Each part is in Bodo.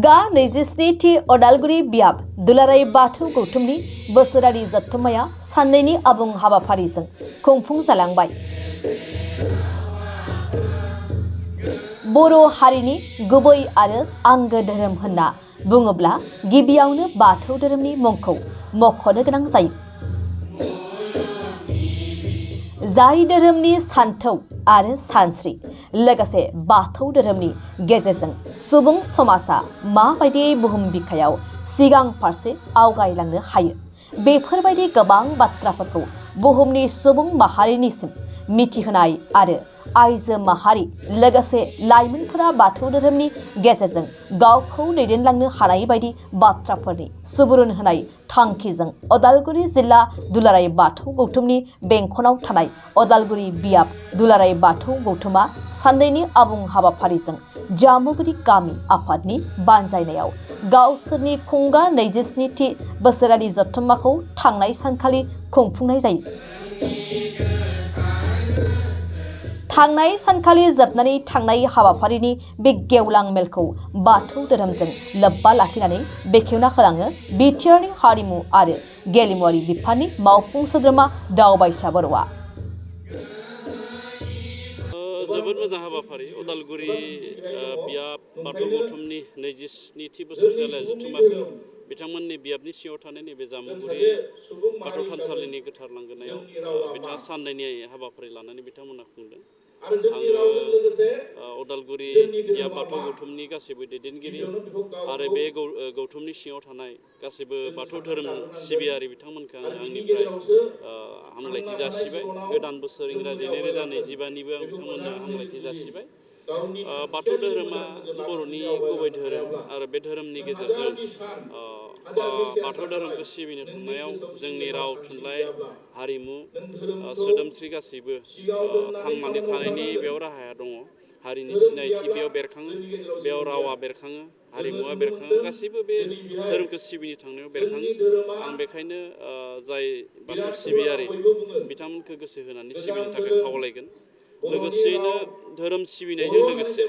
गा 27थि अदालगुरि बियाब दुलाराय बाथौ गौथुमनि बोसोरारि जथुम्माया साननैनि आबुं हाबाफारिजों खुंफुं जालांबाय। बर' हारिनि गुबै आरो आंगो धोरोम होनना बुङोब्ला गिबियावनो बाथौ धोरोमनि मुंखौ मख'नो गोनां जायो। जाय धोरोमनि सानथौ आरो सानस्रि लोगोसे बाथौ धोरोमनि गेजेरजों सुबुं समाजा माबायदियै बुहुम बिखायाव सिगां फारसे आवगायलांनो हायो, बेफोरबायदि गोबां बाथ्राफोरखौ बुहुमनि सुबुं माहारिनिसिम मिथिहोनाय आरो आइजो माहारि लोगोसे लाइमोनफोरा बाथौ धोरोमनि गेजेरजों गावखौ दैदेनलांनो हानाय बायदि बाथ्राफोरनि सुबुरुन होनाय थांखिजों अदालगुरि जिल्ला दुलाराय बाथौ गौथुमनि बेंखनाव थानाय अदालगुरि बियाब दुलाराय बाथौ गौथुमा साननैनि आबुं हाबाफारिजों जामुगुरि गामि आफादनि बानजायनायाव गावसोरनि खुंगा 27थि बोसोरारि जथुम्माखौ थांनाय सानखालि खुंफुंनाय जायो। थांनाय सानखालि जोबनानै थांनाय हाबाफारिनि बे गेवलां मेलखौ बाथौ धोरोमजों लोब्बा लाखिनानै बेखेवना होलाङो बिटिआरनि हारिमु आरो गेलेमुवारि बिफाननि मावफुं सोद्रोमा दावबायसा बर'आ। जोबोद मोजां हाबाफारि अदालगुरि बियाब बाथौ गौथुमनि 27थि बोसोर जालाय जथुम्माखौ बिथांमोननि बियाबनि सिङाव थानाय नैबे जामुगुरि बाथौ थानसालिनि गोथार लांगोनायाव बिथाङा साननैनि हाबाफारि लानानै बिथांमोना खुंदों। आङो अदालगुरि बियाब बाथौ गौथुमनि गासैबो दैदेनगिरि आरो बे गौथुमनि सिङाव थानाय गासैबो बाथौ धोरोम सिबियारि बिथांमोनखौ आङो आंनिफ्राय हामलायथि जासिबाय। गोदान बोसोर इंराजि 2025निबो आं बिथांमोननो हामलायथि जासिबाय। बाथौ धोरोमा बर'नि गुबै धोरोम आरो बे धोरोमनि गेजेरजों बाथौ धोरोमखौ सिबिनो थांनायाव जोंनि राव थुनलाइ हारिमु सोदोमस्रि गासैबो थांनानै थानायनि बेयाव राहाया दङ। हारिनि सिनायथि बेयाव बेरखाङो, बेयाव रावा बेरखाङो, हारिमुवा बेरखाङो, गासैबो बे धोरोमखौ सिबिनो थांनायाव बेरखाङो। आं बेखायनो जाय बाथौ सिबियारि बिथांमोनखौ गोसो होनानै सिबिनो थाखाय खावलायगोन। लोगोसेयैनो धोरोम सिबिनायजों लोगोसे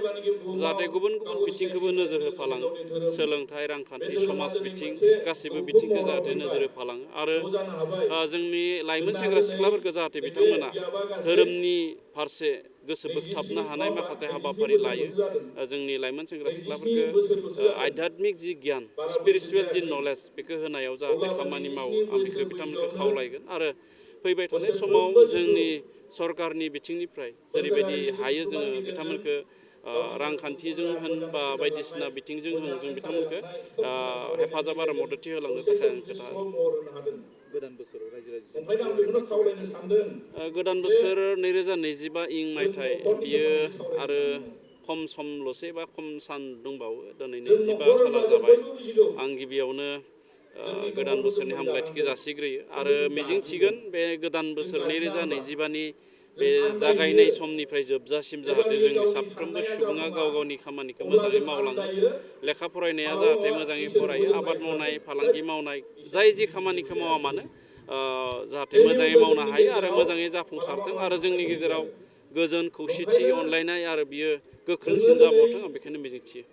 जाहाथे गुबुन गुबुन बिथिंखौबो नोजोर होफालाङो, सोलोंथाइ, रांखान्थि, समाज बिथिं गासैबो बिथिंखौ जाहाथे नोजोर होफालाङो आरो जोंनि लाइमोन सेंग्रा सिख्लाफोरखौ जाहाथे बिथांमोना धोरोमनि फारसे गोसो बोगथाबनो हानाय माखासे हाबाफारि लायो। जोंनि लाइमोन सेंग्रा सिख्लाफोरखौ आध्यात्मिक जि गियान, स्पिरिचुवेल जि नलेज बेखौ होनायाव जाहाथे खामानि मावो, आं बेखौ बिथांमोनखौ खावलायगोन। आरो फैबाय थानाय समाव जोंनि सरकारनि बिथिंनिफ्राय जेरैबायदि हायो जोङो बिथांमोनखौ रांखान्थिजों होन बा बायदिसिना बिथिंजों होन जों बिथांमोनखौ हेफाजाब आरो मददथि होलांनो थाखाय आं खोथा गोदान बोसोराव रायजो राजाजों गोदान बोसोर 2025 इं मायथाइ बियो आरो खम समल'सै बा खम सान दंबावो। दिनै 25 खालार जाबाय। आं गिबियावनो गोदान बोसोरनि हामलायथिखौ जासिग्रोयो आरो मिजिं थिगोन बे गोदान बोसोर 2025नि बे जागायनाय समनिफ्राय जोबजासिम जाहाथे जोंनि साफ्रोमबो सुबुङा गाव गावनि खामानिखौ मोजाङै मावलाङो, लेखा फरायनाया जाहाथे मोजाङै फरायो, आबाद मावनाय, फालांगि मावनाय, जाय जि खामानिखौ मावा मानो जाहाथे मोजाङै मावनो हायो आरो मोजाङै जाफुंसारथों आरो जोंनि गेजेराव गोजोन खौसेथि अनलायनाय आरो बियो गोख्रोंसिन जाबावथों, आं बेखौनो मिजिंथियो।